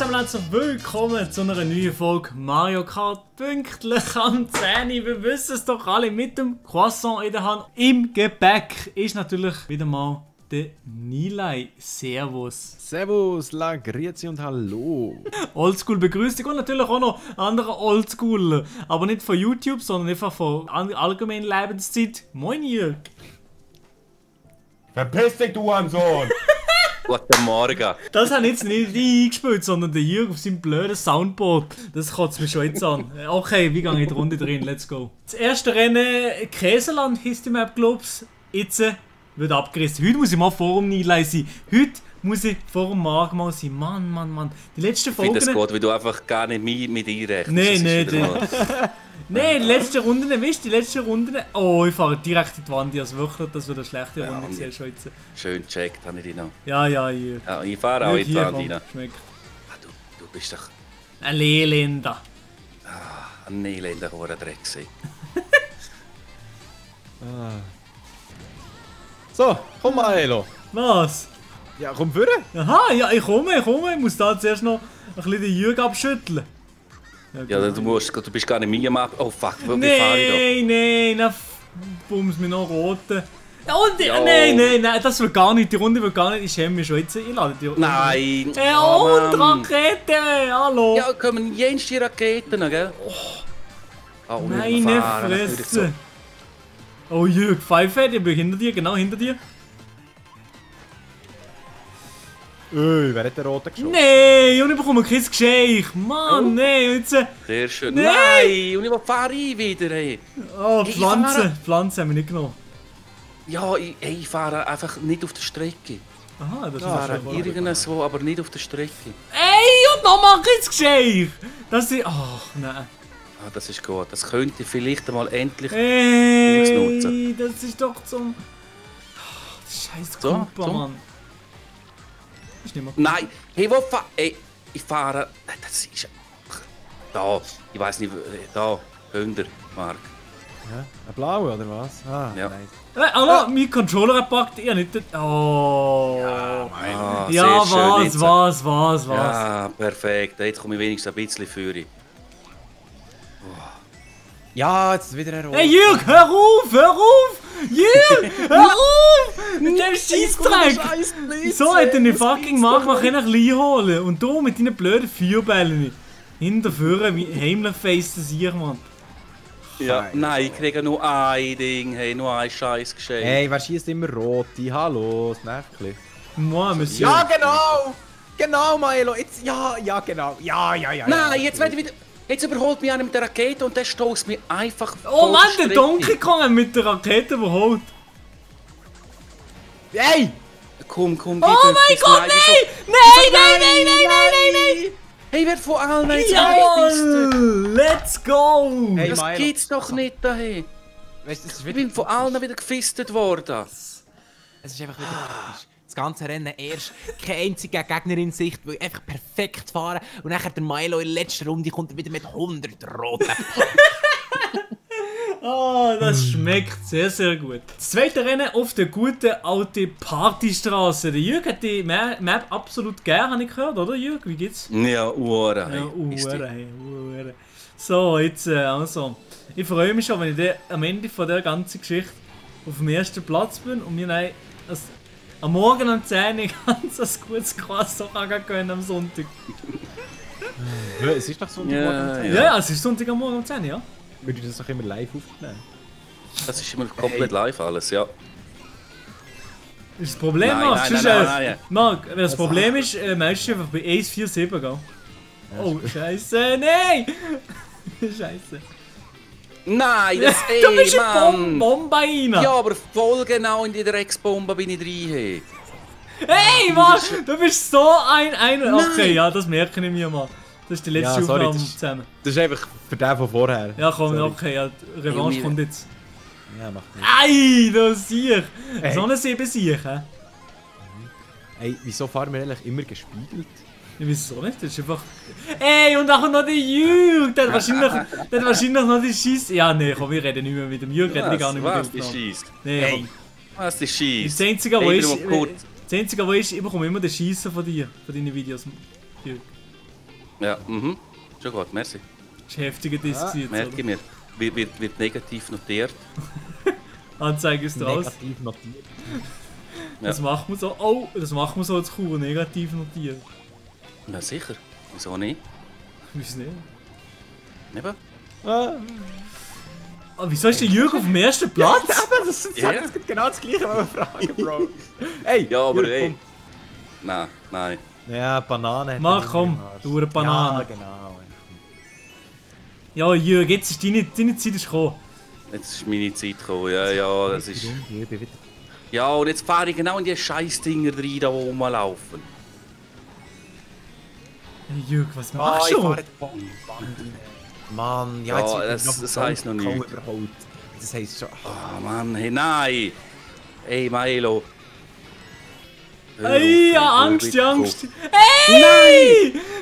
zusammen und herzlich willkommen zu einer neuen Folge Mario Kart pünktlich am 10. Wir wissen es doch alle, mit dem Croissant in der Hand. Im Gepäck ist natürlich wieder mal der Nilay. Servus. Servus, la grüezi und hallo. Oldschool begrüßt dich und natürlich auch noch andere Oldschool. Aber nicht von YouTube, sondern einfach von allgemeinen Lebenszeit. Moin Jörg. Verpiss dich, du Hurensohn! Guten Morgen. Das habe ich jetzt nicht ich eingespielt, sondern der Jürg auf seinem blöden Soundboard. Das kotzt mich schon jetzt an. Okay, wie gehe ich in die Runde drin? Let's go. Das erste Rennen, Käseland hieß die Map, glaub's. Jetzt wird abgerissen. Heute muss ich mal vor dem Nilay sein. Heute muss ich vor dem Marc mal sein. Mann. Die letzte Folge. Ich finde das gut, weil du einfach gar nicht mit einrechnest. Nein, die letzte Runde, weißt du, die letzte Runde. Oh, ich fahre direkt in die Wand. Also wirklich, das wird eine schlechte Runde gewesen, schon jetzt. Schön gecheckt, habe ich dich noch. Ja. Ja, ich fahre auch in die Wand rein. Schmeckt. Ah, du bist doch Ein Lehländer. ein Elender, der Dreck sei. So, komm mal, Elo. Was? Ja, komm führen. Aha, ja, ich komme. Ich muss da zuerst noch ein bisschen den Jürg abschütteln. Ja, du bist gar nicht mit Map. Oh fuck, wie fahre ich Nein, dann bums mir noch rote. Nein, das will gar nicht, die Runde will gar nicht, ich schäme mich schon jetzt, ich lade die Runde. Nein! Und Rakete, hallo! Ja, kommen jenste Raketen, gell? Oh, meine Fresse! Oh Jürg, Pfeife, ich bin hinter dir, genau hinter dir. Wer hat den roten geschossen? Nein, und ich bekomme kein Geschenk. Mann, nein, jetzt... Sehr schön. Nein! Nein! Und ich fahre ich wieder, ey. Oh, Pflanzen haben wir nicht genommen. Ja, ich fahre einfach nicht auf der Strecke. Aha, das Ich ist fahre schon irgendwo, aber nicht auf der Strecke. Ey, und nochmal kein Geschenk! Das ist... Ach, nein. Ah, das ist gut. Das könnte ich vielleicht einmal endlich Ey, ausnutzen. das ist doch zum... Oh, scheiß So, Kumpel, so. Mann. Ist nicht mehr. Nein! Hey, wo fahre ich? Ich fahre... Nein, das ist... Da, ich weiß nicht... Da, 100 Mark. Ja, ein blauer oder was? Ah, Ja. nice. Hallo, mein Controller gepackt, ihr nicht... Oh... Ah, Ja, sehr schön jetzt. was? Ja, perfekt. Jetzt komme ich wenigstens ein bisschen für. Ja, jetzt wieder ein roter. Hey Jürg, hör auf! Jürg, hör auf! Mit dem Scheissdreck! So hätte eine fucking Magma können holen und du mit deinen blöden Feuerbällen hinterführen, wie heimlich face das hier, Mann. Ja, nein, ich kriege nur ein Ding, hey, nur ein scheiß Geschenk. Hey, wer schießt immer rote? Hallo, das nervt ein bisschen. Moi, Monsieur. Ja, genau! Genau, Maelo, jetzt, ja, genau. Ja. Nein, jetzt werde ich wieder... Jetzt überholt mich einer mit der Rakete und der stößt mich einfach Oh voll Mann, der Strecke. Donkey Kong hat mit der Rakete überholt. Hey! Komm, Oh gib mein mir Gott, das. nein! Hey, wer von allen jetzt Jawohl! Let's go! Hey, Das Maelo. gibt's doch nicht daher. Weißt du, es ist Ich wirklich... bin von allen wieder gefistet worden. Es ist einfach wieder typisch. Das ganze Rennen erst keine einzige Gegnerin in Sicht, weil einfach perfekt fahren und nachher der Milo in der letzten Runde kommt er wieder mit 100 roten. Oh, das schmeckt sehr, sehr gut. Das zweite Rennen auf der guten alten Partystraße. Der Jürg hat die Map absolut gern, habe ich gehört, oder Jürg? Wie geht's? Ja, Uhren. Ja, Uhren. So, jetzt also. Ich freue mich schon, wenn ich dann am Ende von der ganzen Geschichte auf dem ersten Platz bin und mir dann am Morgen um 10 Uhr ganz ein gutes Croissant können am Sonntag. Es ist doch Sonntagmorgen. Ja, es ist Sonntag am Morgen um 10 Uhr, ja. Würde ich das doch immer live aufnehmen? Das ist immer komplett live alles, ja. Ist das Problem, Nein, Marc? nein, Sonst, nein. Marc, das Problem ist, meistens einfach bei 147 gehen. Oh, Scheiße, nein! Scheiße. Nein, das Du bist eine Mann. Bombe rein! Ja, aber voll genau in die Drecksbombe bin ich rein. Hey, Mann! Du bist so ein... Okay, ja, das merke ich mir mal. Das ist die letzte Ja, sorry, Aufnahme das- zusammen. Das ist einfach für den von vorher. Ja, komm, Sorry. okay, ja, die Revanche Ja, kommt jetzt. Ja, macht nichts. Ei, das sieh ich! Ey. So eine 7 sieh, hä? Ey, wieso fahren wir eigentlich immer gespiegelt? Ich weiß auch nicht, das ist einfach... Ey, und nachher noch der Jürg! Der hat wahrscheinlich noch die Scheiße... Ja, nee, komm, wir reden nicht mehr mit dem Jürg, reden wir gar nicht Was, mit die dem. schießt? Nee, Hey. Was, die das schießt? Einzige, wo Hey, ist... wieder mal kurz. Das Einzige, wo ist, ich bekomme immer den Schießen von dir, von deinen Videos. Jürg. Ja, schon gut, merci. Das ist heftiger Disk jetzt, Merke oder? ich mir. Wird negativ notiert. Anzeige ist raus. Negativ notiert. Das machen wir so. Oh, das machen wir so als Kur, negativ notieren. Ja, sicher. Wieso nicht? Wieso nicht? Eben. Ah, wieso ist der Jürgen auf dem ersten Platz? Aber das ist Ja. genau das gleiche, was wir fragen, Bro. Ey, Ja, aber Jürgen, ey. Nein. komm. Ja, Banane. Mach, komm, du Banane. Ja, genau. Ja, Jürgen, jetzt ist deine Zeit ist gekommen. Jetzt ist meine Zeit gekommen. Ja, das ist. Ich bin wieder... Ja, und jetzt fahre ich genau in die Scheißdinger rein, die rumlaufen. Hey, Jürgen, was machst ich du? fahre die Wand rein. Mann, ja, jetzt Ja, wird das heisst noch nichts. überholt. Das heisst schon... Oh Mann, hey, nein! Hey, Milo. Hör Ey, auf, ja, hör Angst, bitte ja, auf. Angst. Ey!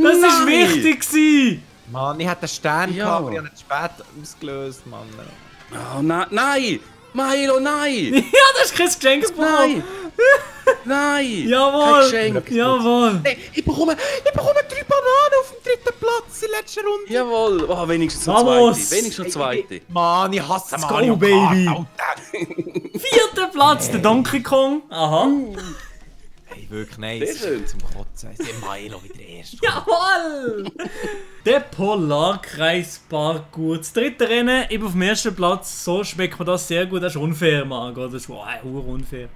Das ist Nein! wichtig gewesen. Mann, ich hatte einen Stern Ja. gehabt, aber ich habe ihn zu spät ausgelöst, Mann. Oh, nein! Milo, nein! Ja, das ist kein Geschenksbuch. Nein! Nein! Jawohl. Kein Geschenk. Jawohl. Hey, ich bekomme 3 Bananen auf dem 3. Platz in der letzten Runde. Jawohl! Oh, wenigstens noch Vamos. zweite. Wenigstens noch zweite. Mann, ich hasse Let's Mario go, baby. Kart, Alter. 4. Platz, der Donkey Kong. Aha. Hey, wirklich nice. Sehr schön. Zum Kotzen. Der Milo wieder erst. Jawohl. Der Polarkreis-Parkour. Das 3. Rennen, eben auf dem 1. Platz. So schmeckt mir das sehr gut. Das ist unfair, Mann. Das ist unfair.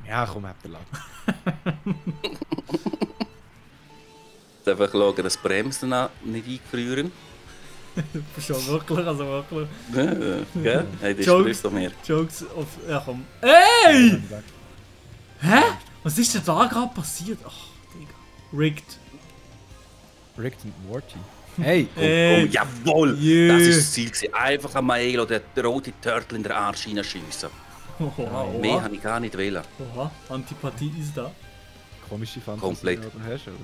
Ja, komm, hab den Lack. Jetzt einfach schauen, dass die Bremsen nicht eingefrieren. Schon wirklich, also wirklich. Gell? Hey, das Jokes. ist doch mehr. Jokes auf. Ja, komm. Ey! Hä? Was ist denn da gerade passiert? Ach, Digga. Rigged. Rick und Morty. Hey, Ey. Oh, jawohl! Jö. Das ist das Ziel gewesen. Einfach an Milo den roten Turtle in den Arsch hineinschiessen. Oha, Mehr oha. habe ich gar nicht wählen. Oha, Antipathie ist da. komische Fantasie. Komplett. die du hast, oder?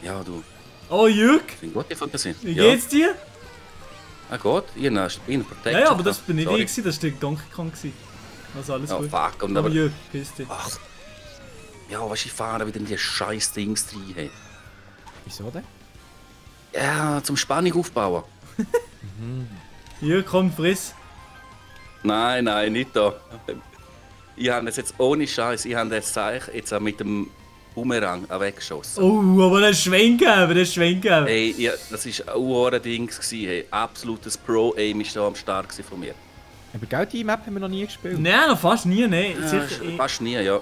Ja, du. Oh, Jürg, Sind gute Fantasie. wie Ja. geht's dir? Ah Gott, ich habe einen Protection. Ja, ja, aber das bin nicht Sorry. ich, gewesen, das war der Donkey Kong. Gewesen. Also alles Oh gut. fuck, und Oh, aber... Jürg, piss dich. Ach. Ja, weißt du, ich fahre wieder in die scheiß Dings rein. Hey. Wieso denn? Ja, zum Spannung aufbauen. Jürg, komm, friss. Nein, nicht da. Ich habe das jetzt ohne Scheiß, ich habe das Zeichen jetzt auch mit dem Bumerang auch weggeschossen. Oh, aber das Schwenk geben, das Schwenk geben. Hey, ja, das war ein Uhren-Dings. Hey. Absolutes Pro-Aim ist da am Start gewesen von mir. Aber gell, die Map haben wir noch nie gespielt. Nein, noch fast nie, ne. Ja, Sicher. fast nie, ja.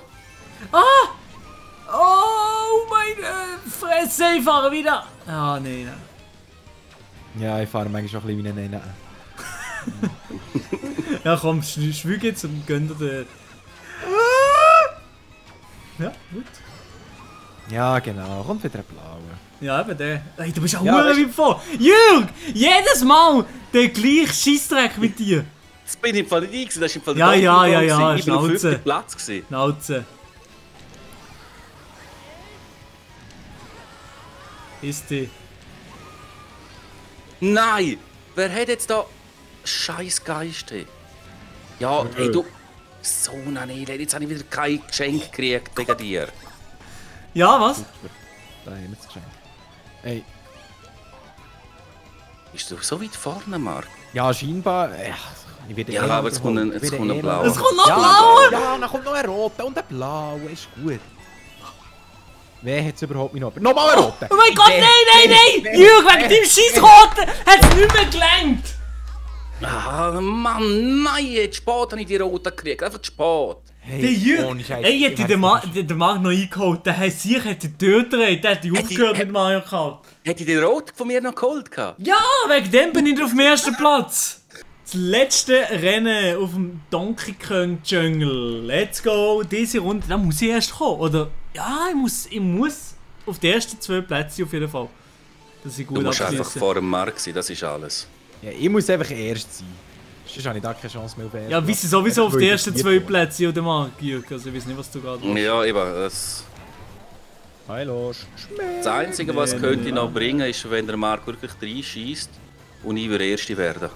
Oh, meine Fresse, ich fahre wieder. Ah, nein, nein. Ja, ich fahre manchmal schon ein bisschen wie ein Nene. Ja, komm, schwüg jetzt und gönn dir den. Ja, gut. Ja, genau. Kommt wieder ein Blauer. Ja, eben der. Hey, du bist auch Ja, ja, weißt- weit vor. Jürg, jedes Mal der gleiche Scheissdreck mit dir. Das bin ich im Fall nicht ich, das ist im Fall Ja, der ja, Donkey ja, Kong ja, gewesen. Ich bin auf Schnauze. 5. Platz gewesen. Schnauze. Ist die. Nein! Wer hat jetzt da scheiß Geist? Hey? Ja, ey, du... So ein Elend, jetzt habe ich wieder kein Geschenk gekriegt wegen dir. Ja, was? Da haben wir das Geschenk. Ey. Bist du so weit vorne, Marc? Ja, scheinbar. Ich werde Ja, aber jetzt kommt ein blauer. Es kommt noch ja, blauer! Ja, dann kommt noch ein roter und ein blauer. Ist gut. Wer hat es überhaupt noch? Nochmal ein roter! Oh mein Gott, nein! Jürg, wegen deinem Scheissroten hat es nicht mehr gelangt! Ah, Mann, nein, jetzt spät habe ich die roten gekriegt. Einfach zu spät. Hey, Der Jürg! ohne Scheiß, Ey, hätte ich den hab's Marc noch eingeholt, der hat sich die Tür gedreht, der hätte aufgehört mit Mario Kart. Hätte ich den rot von mir noch geholt gehabt? Ja, wegen dem bin ich auf dem ersten Platz. Das letzte Rennen auf dem Donkey Kong Jungle. Let's go. Diese Runde, da muss ich erst kommen. Oder, ja, ich muss auf die ersten 2 Plätze auf jeden Fall. Dass ich Du gut musst einfach abschließe. vor dem Marc sein, das ist alles. Ja, ich muss einfach erst sein. Sonst habe ich da keine Chance mehr auf erst. Ja, wir sind sowieso auf Weil die ich ersten vier 2 geworden. Plätze, oder Marc, Jürg. Also ich weiß nicht, was du gerade machst. Ja, eben, das... Hallo, Das Einzige, was Nee, könnte nee, ich noch bringen, ist, wenn der Marc wirklich reinschießt und ich würde Erste werden.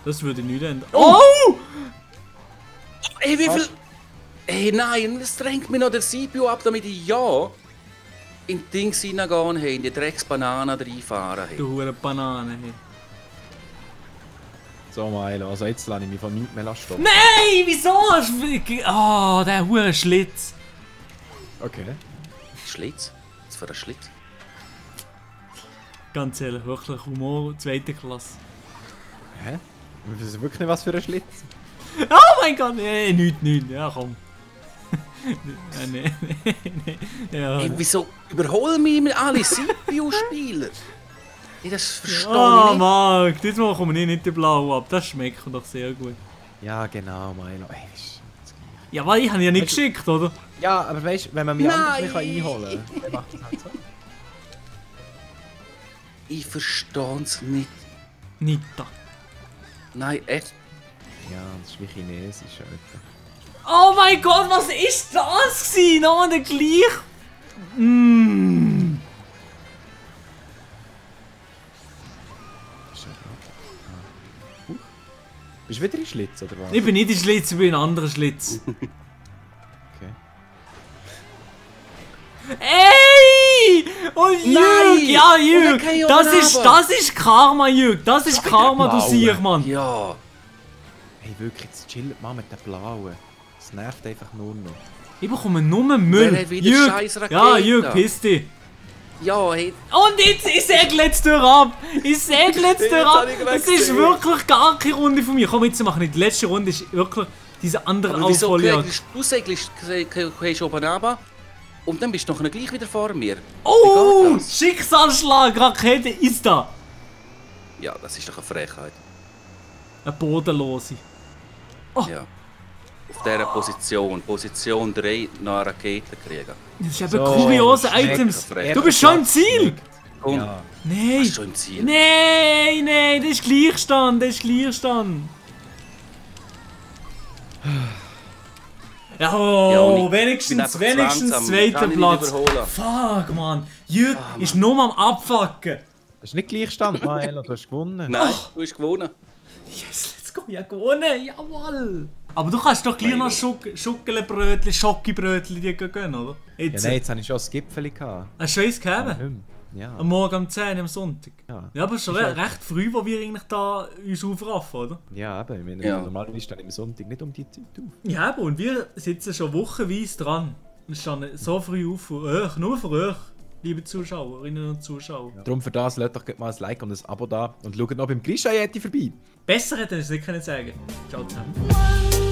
Das würde nicht ändern. Oh! Ey, wie viel... Ey, nein, es drängt mir noch der CPU ab, damit ich ja... in die Dings reingehen, hey, in die Drecksbananen reinfahren. Hey. Du hure Banane. Hey. So, Milo, also jetzt lasse ich mich von nichts mehr stoppen. Nein, wieso? Ah, der hure Schlitz. Okay. Schlitz? Was für ein Schlitz? Ganz ehrlich, wirklich Humor, zweite Klasse. Hä? Ich weiß wirklich nicht, was für ein Schlitz. Oh mein Gott, nee, nichts. Ja, komm. nee. Ja. Hey, wieso überholen mich alle CPU-Spieler? Hey, das verstehe Oh, ich nicht. Marc, diesmal kommen wir nicht den Blau ab. Das schmeckt doch sehr gut. Ja, genau, Milo. Ey, Ja, weil ich habe ja nicht geschickt, oder? ja, aber weißt du, wenn man mich Nein. anders nicht einholen kann, dann macht es halt so. Ich verstehe es nicht. Nicht da. Nein, echt. Ja, das ist wie Chinesisch, Alter. Oh mein Gott, was ist das gewesen? Noch der gleich. Bist du wieder in Schlitz, oder was? Ich bin nicht in Schlitz, ich bin in einem anderen Schlitz. Okay. Ey! Und Jürg! Nein! Ja, Jürg! Und dann Das ist Karma, Jürg! Das ist Karma, du Blaue. siehst, Mann! Ja. Hey, wirklich, jetzt chillt mal mit den Blauen. Das nervt einfach nur noch. Ich bekomme nur Müll! Wer hat wieder Jürg! scheiß Raketen Ja, Jürg, da? piss dich! Ja, hey. Und jetzt, ich segle jetzt durch ab! Ich segle jetzt durch ab! habe ich Es ist weggesehen. wirklich gar keine Runde von mir. Komm, jetzt machen wir die letzte Runde, ist wirklich diese andere Aber wieso Aufholjagd. kriegst du segelst oben runter und dann bist du noch gleich wieder vor mir? Oh! Wie geht das? Schicksalsschlag, Rakete ist da! Ja, das ist doch eine Frechheit. Eine bodenlose. Ja. Auf dieser Position 3, noch eine Rakete kriegen. Das ist eben So, kuriose schmeckt Items. frech. Du bist schon im Ziel! Komm, Ja. Nein! bist du im Ziel? Nein, das ist Gleichstand, das ist Gleichstand. Ja, und ich bin wenigstens einfach zu langsam. zweiter Kann ich nicht Platz. überholen. Fuck, man. Jürg ist nur am Abfucken. Das ist nicht Gleichstand, Milo, du hast gewonnen. Nein, du hast gewonnen. Yes, let's go, ja gewonnen, jawohl. Aber du kannst doch gleich noch Schokoladenbrötchen, Schokibrötchen dir gönnen, oder? Ja, Jetzt. nein, jetzt habe ich schon das Gipfel gehabt. Hast du schon eins Aber gegeben? nicht mehr. Ja. Am Morgen um 10 am Sonntag. Ja. Ja, aber es ist schon recht früh, wo wir eigentlich da uns aufraffen, oder? Ja, eben. Ich meine, Ja. normalerweise stehe ich am Sonntag nicht um die Zeit auf. Ja, aber und wir sitzen schon wochenweise dran. Wir stehen so früh auf für euch, nur für euch, liebe Zuschauerinnen und Zuschauer. Darum für das, lasst doch gleich mal ein Like und ein Abo da und schaut noch beim Grisha-Yeti vorbei. Besser hätte ich es nicht können sagen. Ciao zusammen. One